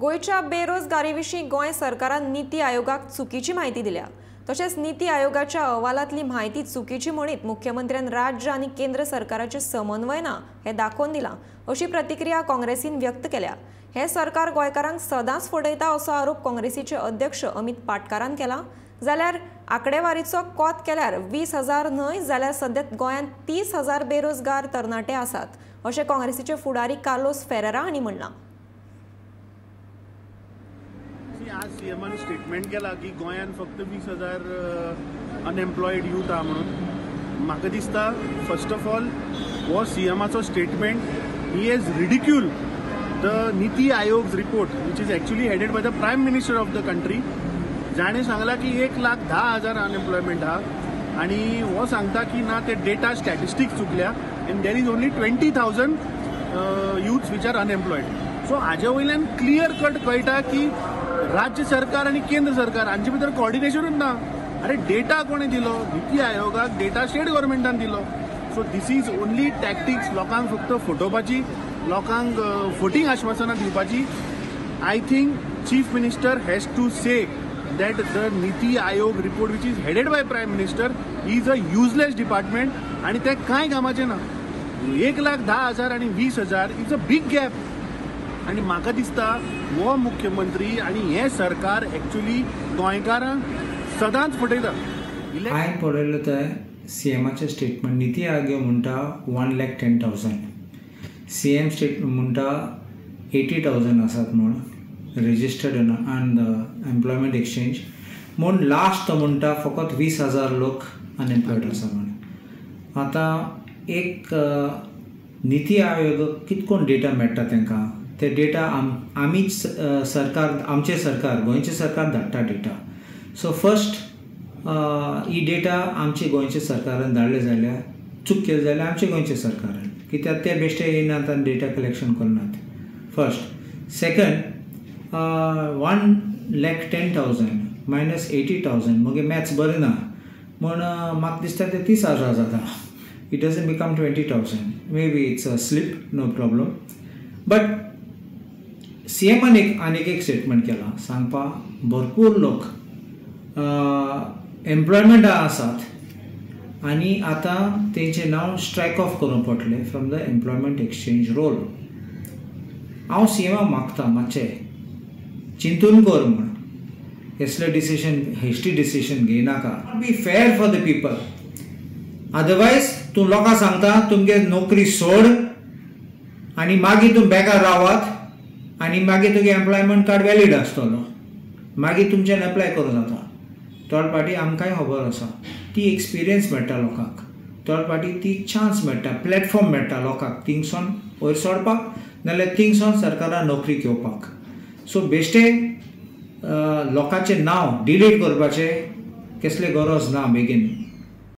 गोंयच्या बेरोजगारी विशीं गोंय सरकारान नीती आयोगाक चुकीची म्हायती दिल्या. तशेंच नीती आयोगाच्या अहवालांतली म्हायती चुकीची म्हणीत मुख्यमंत्र्यान राज्य आनी केंद्र सरकाराचे समन्वय ना हें दाखोवन दिलां अशी प्रतिक्रिया काँग्रेसीन व्यक्त केल्या. हें सरकार गोंयकारांक सदांच फटयता असो आरोप काँग्रेसीचे अध्यक्ष अमित पाटकारान केला. जाल्यार आंकडेवारीचो कोत केल्यार 20,000 न्हय जाल्यार सद्या गोंयांत 30,000 बेरोजगार तरणाटे आसात अशें काँग्रेसीचे फुडारी कार्लोस फेरेरा हांणी म्हणलां. आज सीएमान स्टेटमेंट केला की गोंयांत फक्त 20,000 अनएम्प्लॉयड यूथ आहा म्हणून. म्हाका दिसता फर्स्ट ऑफ ऑल हो सीएमाचो statement he has ridicule the NITI Aayog report which is actually headed by the prime minister of the country, जाणें सांगलां की 1,10,000 अनएम्प्लॉयमेंट आहा आनी हो सांगता की ना ते डेटा स्टॅटिस्टिक्स चुकल्या and there is only 20,000 youths which are unemployed. So हाजे वयल्यान क्लियर कट कळटा की राज्य सरकार आनी केंद्र सरकार हांचे भितर कोऑर्डिनेशनूच ना. अरे डेटा कोणें दिलो? नीती आयोगाक डेटा स्टेट गव्हर्मेंटान दिलो. So this is only tactics, लोकांक फक्त फटोवपाची, लोकांक फटींग आश्वासनां दिवपाची. I think chief minister has to say that the NITI Aayog report which is headed by prime minister is a useless department आनी तें कांय कामाचें ना. 1,10,000 आनी 20,000 is a big gap. आनी म्हाका दिसता हो मुख्यमंत्री आनी हें सरकार एक्चुली गोंयकारांक सदांच फटयता. हांवें पळयलें तें सीएमाचें स्टेटमेंट. नीती आयोग म्हणटा 1,10,000, सीएम स्टेटमेंट म्हणटा 80,000 आसात म्हूण registered on the employment exchange म्हूण. लास्ट तो म्हणटा फकत 20,000 लोक अनएम्प्लॉयड आसा म्हूण. आतां एक नीती आयोग कितकोन डेटा मेळटा तांकां, ते डेटा आमीच सरकार, आमचें सरकार, गोंयचें सरकार धाडटा डेटा. सो फर्स्ट ही डेटा आमचे गोंयच्या सरकारान धाडले जाल्यार चूक केली जाल्यार आमचे गोंयच्या सरकारान, कित्याक ते बेश्टे येयनात आनी डेटा कलेक्शन करनात. फर्स्ट. सेकंड, 1,10,000 मायनस 80,000 मागीर मॅथ्स बरें ना म्हूण म्हाका दिसता ते 30,000 जाता. It doesn't become 20,000. Maybe it's a slip, no problem. But सीएमान एक आनीक एक स्टेटमेंट केलां सांगपा भरपूर लोक एम्प्लॉयमेंटा आसात आनी आतां तेंचें नांव स्ट्रायक ऑफ करूंक पडलें from the employment exchange roll. हांव सीएमाक मागता मातशें चिंतून कर म्हूण, असलें डिसिजन, हेस्टी डिसिजन घेयनाका. Be fair for the people, otherwise तूं लोकांक सांगता तुमगे नोकरी सोड आनी मागीर तूं बेकार रावात आनी मागीर तुगे एम्प्लॉयमेंट कार्ड वॅलीड आसतलो, मागीर तुमच्यान एप्लाय करूं जाता. थर्ड पार्टी आमकांय खबर आसा, ती एक्सपिरियन्स मेळटा लोकांक, थर्ड पार्टी ती चान्स मेळटा, प्लॅटफॉर्म मेळटा लोकांक थिंगसोन वयर सोडपाक नाल्यार थिंगसोन सरकारान नोकरी घेवपाक. सो बेश्टे लोकांचें नांव डिलीट करपाचें कसलें गरज ना बेगीन.